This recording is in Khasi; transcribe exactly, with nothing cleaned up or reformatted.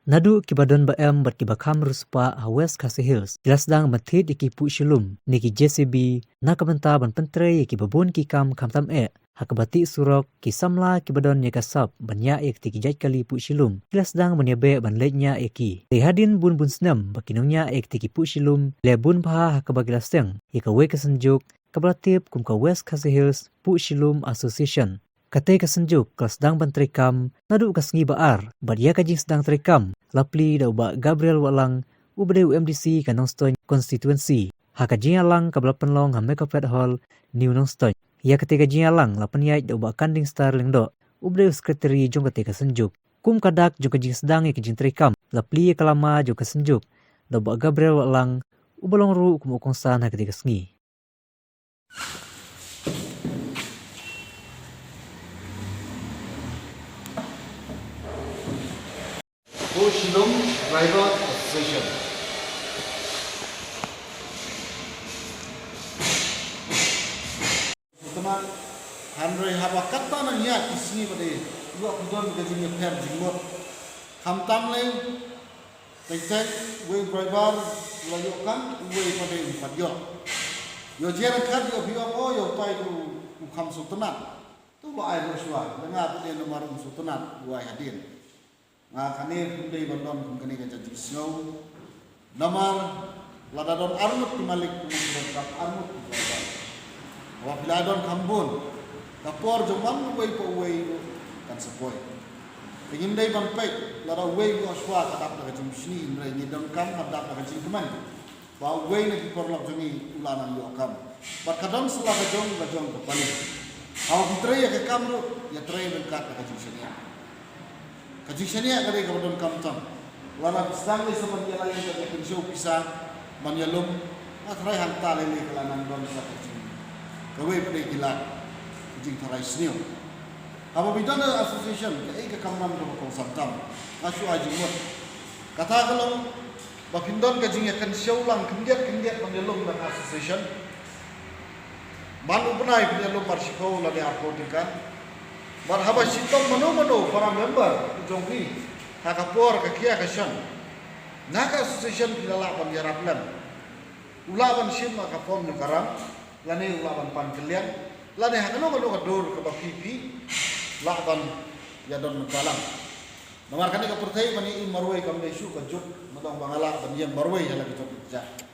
Naduh kiba don ba em bad kiba kham riewspah ha West Khasi Hills ki la sdang ban thied ïa ki puh shilum ne ki J C B na ka bynta ban pyntrei ïa kiba bun ki kam khamtam eh ha kaba tih surok. Ki samla kiba don ïa ka sap ban ñiah ïa kti ki jait kali puh shilum ki la sdang ban ïabeh ban leit ñiah ïa ki. Te hadien bun bun snem ba ki nongñiah ïa kti ki puh shilum leh bun bha ha kaba ki la seng ïa kawei ka synjuk kaba la tip kum ka West Khasi Hills Puh Shilum Association. Katei ka synjuk ka la sdang ban treikam naduh ka sngi ba ar bad ïa ka jingsdang treikam la plie da u Bah Gabriel Wahlang uba dei u M D C ka Nongstoiñ Constituency ha ka jingïalang kaba la pynlong ha Mekopet Hall, New Nongstoiñ. Ïa katei ka jingïalang la pynïaid da u Bah Kanding Star Lyngdoh uba dei u Secretary jong katei ka synjuk. Kum ka dak jong ka jingsdang ïa ka jingtreikam la plie ïa ka lama jong ka synjuk da u Bah Gabriel Wahlang uba long ruh kum u kongsan ha katei ka sngi. Puh Shilum Driver Association. Sngewtynnat, hynrei haba katta nang ïa ki sngi ba dei, ïoh phi don ka jingïapher jingmut. Khamtam lei, teng teng, uwei u driver u la ïoh kam, uwei pat dei um pat ïoh. Ïoh jia ryngkat ïoh phi ong, o ïoh tai u, u kham sngewtynnat. To ba ai ruh shuwa, lada nga pat dei namar um sngewtynnat, u ai hadien. Nga kane ym dei ban don kum kane ka jait jingsngew. Namar lada don arngut ki malik, kum ki don kam arngut ki driver. Haba phi la don kham bun, ka por jong man uwei pa uwei ruh kan sa poi. Te ngim dei ban peit lada uwei u ïoh shuwa ka dap da ka jingmishni, hynrei ngi donkam ka dap da ka jingkmen ba uwei na ki paralok jong ngi u la nang ïoh kam. Bad ka don sa la ka jong, ka jong ka pali. Haba phi trei ïa ka kam ruh, ïa trei ryngkat da ka jingshaniah. Ka jingshaniah ka dei kaba donkam tam. Lada phi sdang lei sa ban ïalai ïa ka kynshew pisa ban ïalum, nga tharai hangta lei lei ka la nang don sa ka jing, kawei pat dei ki lad, ka jingtharai sniew. Haba phi don association, kaei ka kamram kaba kongsan tam? Nga shu ai jingmut. Kata ka long ba phin don ka jingïakynshew lang khyndiat khyndiat ban ïalum da ka association. Man u bnai phin ïalum mar shiphew lane arphew tyngka. Bad haba shitom mano mano para member u jong phi ha ka por ka khia ka shan, na ka association phi la lah ban ïarap lem. U lah ban shim ha ka form jong ka ram, lane u lah ban pan kylliang, lane ha kano kano ka dur kaba phi phi lah ban ïadon bynta lang. Namar kane ka pyrthei ban ïa im marwei kam dei shuh ka juk, ma dang ba nga lah ban ïeng marwei ha la ka jong ka jaka.